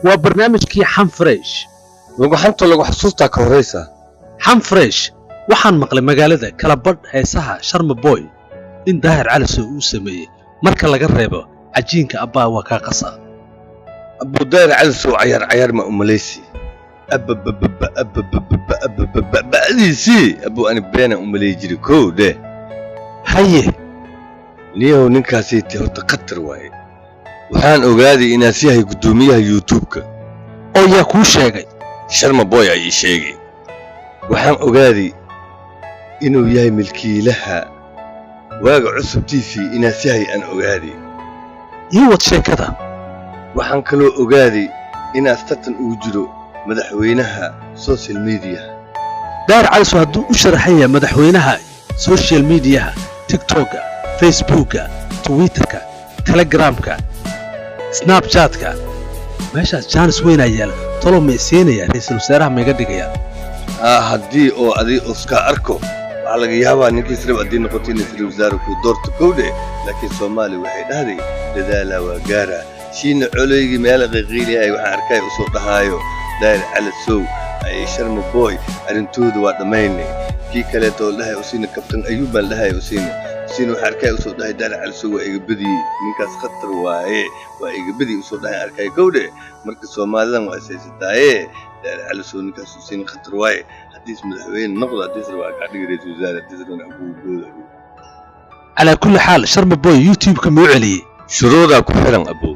Waa barnaamijkii Xan Fresh. Lagu xanto, lagu xasuustaa ka horraysa. Xan Fresh, waxaan maqlay magaalada kala badh heesaha Sharma Boy in Daahir Calasow uu sameeyey, marka laga reebo cajiinka abbaa waa kaa qasa. Abu Daahir Calasow cayaar cayaar ma umalaysi? Ababababa, ababababa, abababadiisii abu ani beena umaleyi jiri kow dheh. Haye. Niyahow, ninkaasiiti horta khatar waaye. Waxaan ogaaday inaas yahay guddoomiyaha YouTube-ka. Oo yaa kuu sheegay? Sharma Boy ay ii sheegay. Waxaan ogaaday inuu yahay milkiilaha Waaga Cusub TV inaas yahay aan ogaaday. Ii wad sheekada. Waxaan kaloo ogaaday inaas tartan ugu jiro madaxweynaha social media. Daahir Calasow hadduu u sharaxan yahay madaxweynaha social mediaha, TikTokga, Facebookga, Twitterka, Telegramka, Snapchatka, meeshaas jaanis weynaa yaala. Tolo ma isiinaya? Ra'iisul wasaaraha ma iga dhigaya? Haa, haddii oo adig oskaa arko, waxaa laga yaabaa ninkiis rab haddii noqoto inay ra'iisul wasaare kuu doorto kowdhe. Laakiin Soomaaliya waxay dhahday, dadaalaa waa gaaraa. Shiina coloygii meela qiiqiiliyahay waxaan arkay usoo dhahaayo Daahir Calasow ay Sharma Boy arrintooda waa dhammaynay. Kii kaleeto oo dhahay usiina Kabtan Ayuub baan dhahay, usiina waxaan arkay usoo dhahay Daahir Calasow waa iga badiyey, ninkaas khatar waaye, waa iga badiyey usoo dhahay arkay kowdhe. Marka Soomaalidan waa ishaysataaye, Daahir Calasow ninkaas usiina khatar waaye. Haddiis madaxweyne noqdo, haddiis rabaa kaa dhigi ra'iisul wasaare, haddiis rabana kugu gooda. Calaa kulli xaal, Sharma Boy YouTube-ka muu celiyey? Shuruudaa ku xiran, abo.